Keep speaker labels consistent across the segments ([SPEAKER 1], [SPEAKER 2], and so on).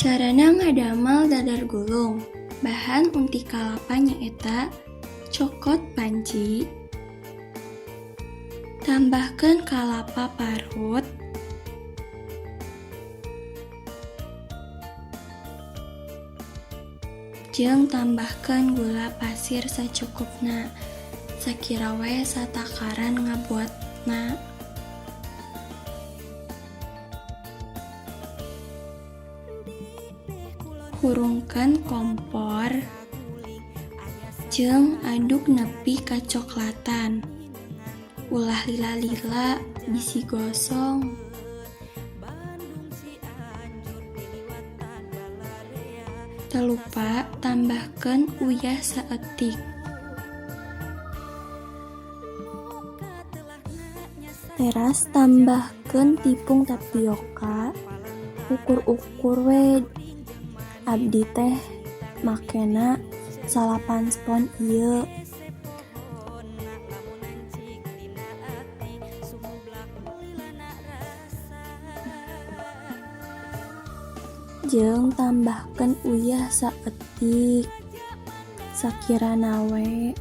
[SPEAKER 1] Carana ngadamel dadar gulung. Bahan unti kalapa nyaeta cokot panci, tambahkeun kalapa parut, jeung tambahkeun gula pasir sacukupna, sakira we satakaran ngabuatna. Hurungkeun kompor jeung aduk nepi ka coklatan. Ulah lila-lila bisi gosong. Teu lupa tambahkeun uyah saeutik. Teras tambahkeun tipung tapioka, ukur-ukur we. Abdi teh makena 9 spon ieu. Jeung tambahkeun uyah saeutik, sakirana we.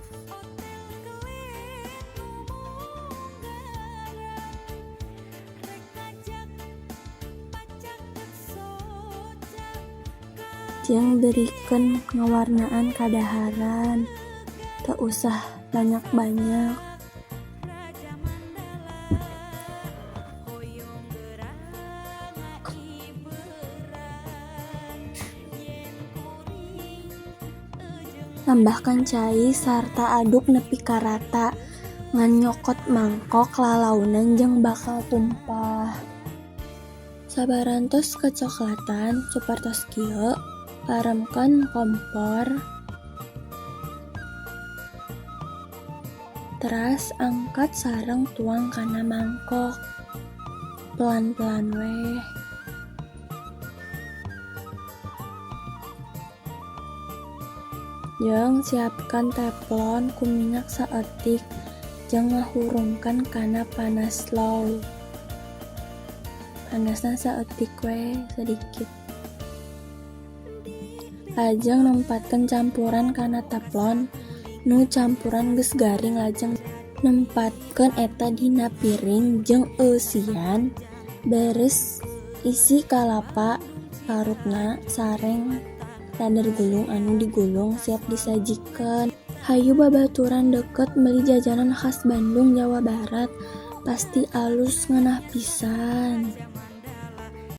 [SPEAKER 1] Jeung berikeun ngawarnaan kadaharan, teu usah banyak-banyak. Tambahkan cai sarta aduk nepi ka rata, ngan nyokot mangkok lalaunan jeung bakal tumpah. Sabarantos kecoklatan sapertos kieu, paremkeun kompor. Teras angkat sareng tuang kana mangkok. Pelan-pelan weh. Jeung siapkan teflon ku minyak saeutik jeung ngahurungkeun kana panas low. Panasna saeutik we, sedikit. Lajeng nempatkeun campuran kana teflon, nu campuran geus garing lajeng nempatkeun eta dina piring jeung eusian beres isi kalapa parutna sareng dadar gulung anu digulung siap disajikeun. Hayu babaturan deukeut meuli jajanan khas Bandung Jawa Barat, pasti alus ngeunah pisan.